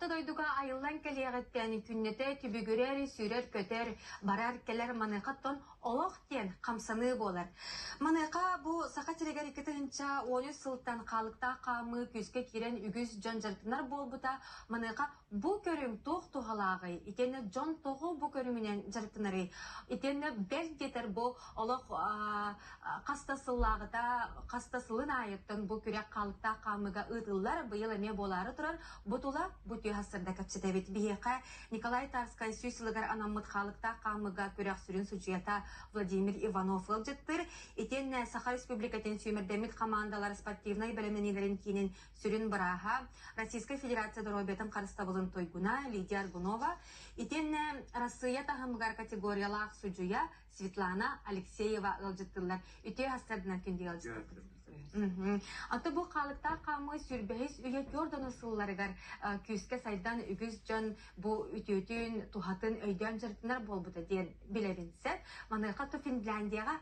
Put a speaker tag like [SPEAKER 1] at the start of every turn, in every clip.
[SPEAKER 1] Орто дойдуга айыллан кэлиэҕиттэн күннэтэ түбүгүрэр, сүүрэр-көтөр, барар-кэлэр маныахаттан олох диэн хамсаныы буолар. Маныаха бу Саха сиригэр 2013 сылтан хаалыктаах хаамыы күүскэ киирэн үгүс дьон дьарыктанар буолбута. Маныаха бу көрүҥ туох туһалааҕый? Итиэннэ дьон тоҕо бу көрүҥүнэн дьарыктанарый? Итиэннэ бэрт диэтэр бу олох хас да сыллааҕыта, хас да сылын аайыттан бу күрэх хаалыктаах хаамыыга ыытыллар, быйыл эмиэ буолаары турар. Бу тула бу түөһэ сырда кэпсэтэбит. Биһиэхэ Николай Тарскай сүүс сылыгар анаммыт хаалыктаах хаамыыга күрэх сүрүн судьуйата Владимир Иванов ыалдьыттыыр. Итиэннэ Саха Республикатын сүүмэрдэммит хамаандалар спортивнай бэлэмнэниилэрин киинин сүрүн бырааһа, Российскай Федерация доруобуйатын харыстабылын туйгуна Лидия Аргунова, итиэннэ Арассыыйа таһымыгар категориялаах судьуйа Светлана Алексеева ыалдьыттыыллар. Үтүө сарсыарданан күндү ыалдьыттарбыт. Аты бу хаалыктаах хаамыы сүүрбэһис үйэ түөрт сылларыгар күүскэ сайдан үгүс дьон бу үтүөтүн, туһатын өйдөөн дьарыктанар буолбута диэн билэбин сөп. Маныаха то Финляндияҕа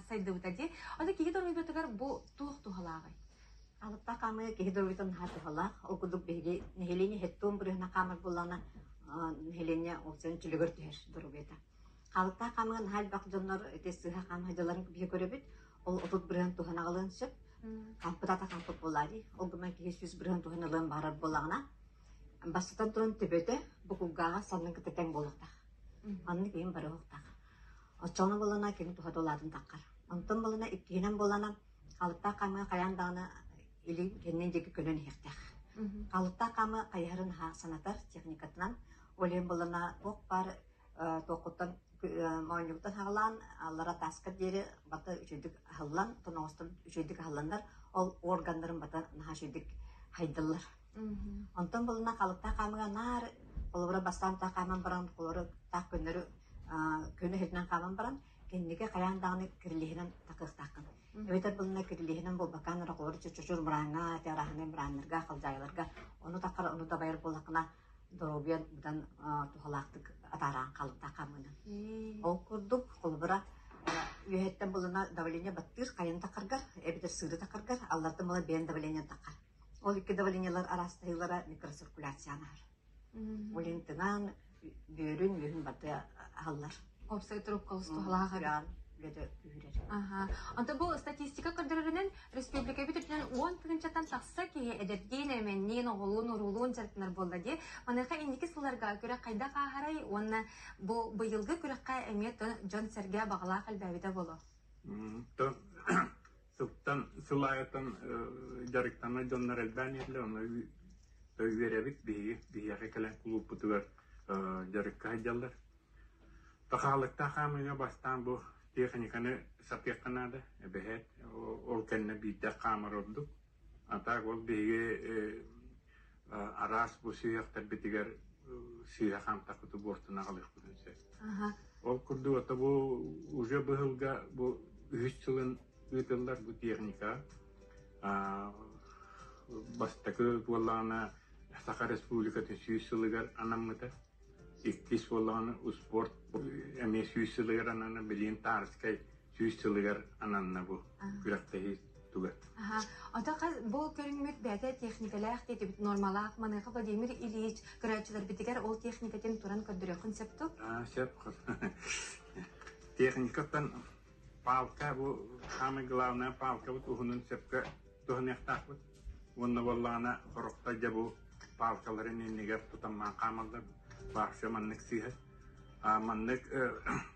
[SPEAKER 1] сайдыбыта дии. Аны киһи доруобуйатыгар бу туох туһалааҕый?
[SPEAKER 2] Алыптаах хаамыы киһи доруобуйатын наһаа туһалаах. Ол курдук биһиги нэһилиэнньэ һэттуон бырыһына хаамар буоллаҕына, нэһилиэнньэ олохсуйан чөлүгэр түһэр доруобуйата. Хаалыктаах хаамыыга наһаа элбэх дьоннор ити сыыһа хаама сылдьалларын биһиги көрөбүт. Ол 30% туһан аҕалыан сөп. Хаампыт аата хаампыт буоллаа дии. Ол гынан киһи 100% туһан ылыан баҕарар буоллаҕына, бастатан туран төбөтө бу кулгааҕа саннын кытта тэҥ буолуохтаах. Маннык иһин барыахтаах. Оччоҕуна буоллаҕына кини туһата улаатан таххар. Онтон буоллаҕына иккиһинэн буоллаҕына Халыктаах хаамыы хайаан даҕаны илин кэннин диэки көнөн иһиэхтээх. Халыктаах хаамыы хайыһарын аһаа санатар техникатынан, ол иһин буоллаҕына туох баар туоххуттан моонньугуттан саҕалаан аллара тааска диэри бата үчүгэйдик аһыллан, тоноҕостон үчүгэйдик аһылланнар, ол органнарын бата наһаа үчүгэйдик хайдаллар. Онтон буоллаҕына халыктаах хаамыыга наар холобура бастаан таах хааман баран, холобура таах көннөрү көнө иһитинэн хааман баран, кэнники хайаан даҕаны кирилиэһинэн такыахтааххын. Эбэтэр булна кирилиэһинэн буолбаккаан эрэ холобур чочучур мырааҥҥа, тыараһынай мырааннарга, халдьаайыларга ону таххар ону дабайар буоллаххына доруобуйан быдан туһалаахтык атаараан хаалыктаах хаамыынан. Ол курдук холобура үөһэттэн булуна давление баттыыр хайын тахаргар эбэтэр сыыры тахаргар аллартан була бэйэн давление тахар. Ол икки давлениелар араастаһыылара микроциркуляцияны аһар. Ол иһин тыҥаан бүөрүн үөһүн барыта аһаллар.
[SPEAKER 1] Уопсай турукка олус туһалаах эбит.
[SPEAKER 2] Үлэтэ күүһүрэр.
[SPEAKER 1] Аха. Онтон бу статистика көрдөрөрүнэн республикабыт үрдүнэн 10 тыһыынчаттан тахса киһи эдэрдиин, эмэнниин, оҕолуун, уруулуун дьарыктанар буолла дии. Маныаха инники сылларга күрэх хайдах ааһарай уонна бу быйылгы күрэххэ эмиэ дьон-сэргэ баҕалаах элбээбитэ буолуо.
[SPEAKER 3] Сылтан сыл аайыттан дьарыктанар дьоннор элбээн иһэллэр, онно үөрэбит биһиги биһиэхэ кэлэн кулууппутугар дьарыкка сылдьаллар. Тахаалыктаах хаамыыга бастаан бу техниканы сатыахха наада, эбэһээт ол кэннэ биирдэ хаамар ордук. А так ол биһиги араас бу сүһүөхтэрбитигэр сыыһа хаамтахпыты буортун аҕалыахпытын сөп. Ол курдук ото бу уже быһылга бу үһүс сылын ыытыллар бу техника бастакы буоллаҕына Саха Республикатын 100 сылыгар анаммыта. Иккис буоллаҕына успуорт эмиэ 100 сылыгар анана билигин Тарскай 100 сылыгар ананна бу күрэхтэһии туга.
[SPEAKER 1] Ото хас бу көрүҥмүт бэйэтэ техникалаах диэтибит нормалаах маныаха Владимир Ильич көрөөччүлэрбитигэр ол техникатын туран көрдөрүөххүн сөп дуо?
[SPEAKER 3] Сөп. Техникаттан палка бу самый главное палкабыт уһунун сөпкө туһаныахтаахпыт. Уонна буоллаҕына сорохтор дьэ бу палкаларын иннигэр тутан хаамаллар. Вообще маннык сыыһа. Маннык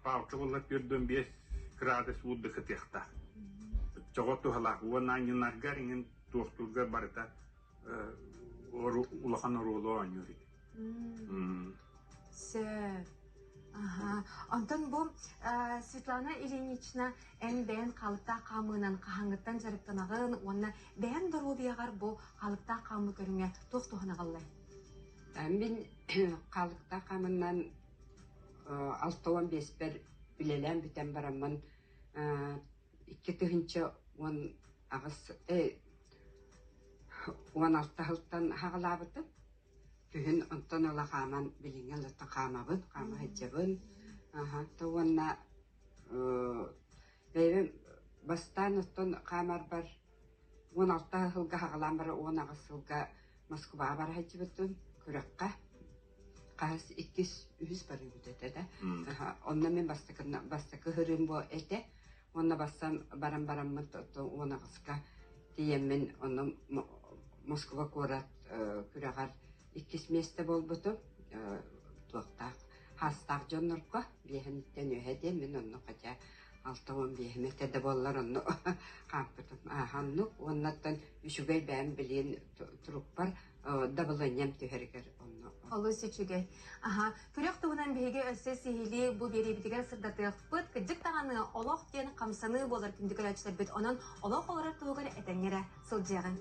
[SPEAKER 3] палка буолла 45 градус уурда кытыахтаах. Чоҕо туһалаах уонна анньынаргар иҥин туохтуургар барыта улахан оруолу оонньуур ити.
[SPEAKER 1] Сөп. Аха. Онтон бу Светлана Ильинична эн бэйэн хаалыктаах хаамыынан хаһааҥҥыттан дьарыктанаҕын уонна бэйэн доруобуйаҕар бу хаалыктаах хаамыы көрүҥэ туох туһаны аҕаллай?
[SPEAKER 4] Мин хаалыктаах хаамыннан 65-пэр үлэлээн бүтэн бараммын 2018 16 сылтан саҕалаабытым. Күһүн онтон ыла хааман билиҥҥи ылыттан хаамабын, хаама сылдьабын. То уонна бэйэм бастаан оттон хаамарбар 16 сылга саҕалаан баран 18 сылга Москваҕа бара сылдьыбытым. күрэххэ хаһыс иккис үһүс барыыбыт этэ да. Онно мин бастакы ыһырыым бу этэ. Уонна бастан баран бараммыт 18-ка тиийэммин онно Москва куорат күрэҕэр иккис миэстэ буолбутум. Туохтаах хаастаах дьоннорго биэһиниттэн үөһэ диэн мин онно хотя 65-им этэ да буоллар онно хаампытым. Оннук уоннаттан үчүгэй бэйэм билиэн турукпар дабылыанньам түһэригэр онно.
[SPEAKER 1] Олус үчүгэй. Аха, күрэх туһунан биһиги өссө сиһилии бу биэриибитигэр сырдатыахпыт. Кырдьык даҕаны олох диэн хамсаныы буолар күндү көрөөччүлэрбит. Онон олох олорор туһугар этэҥҥэ эрэ сылдьыаҕыҥ.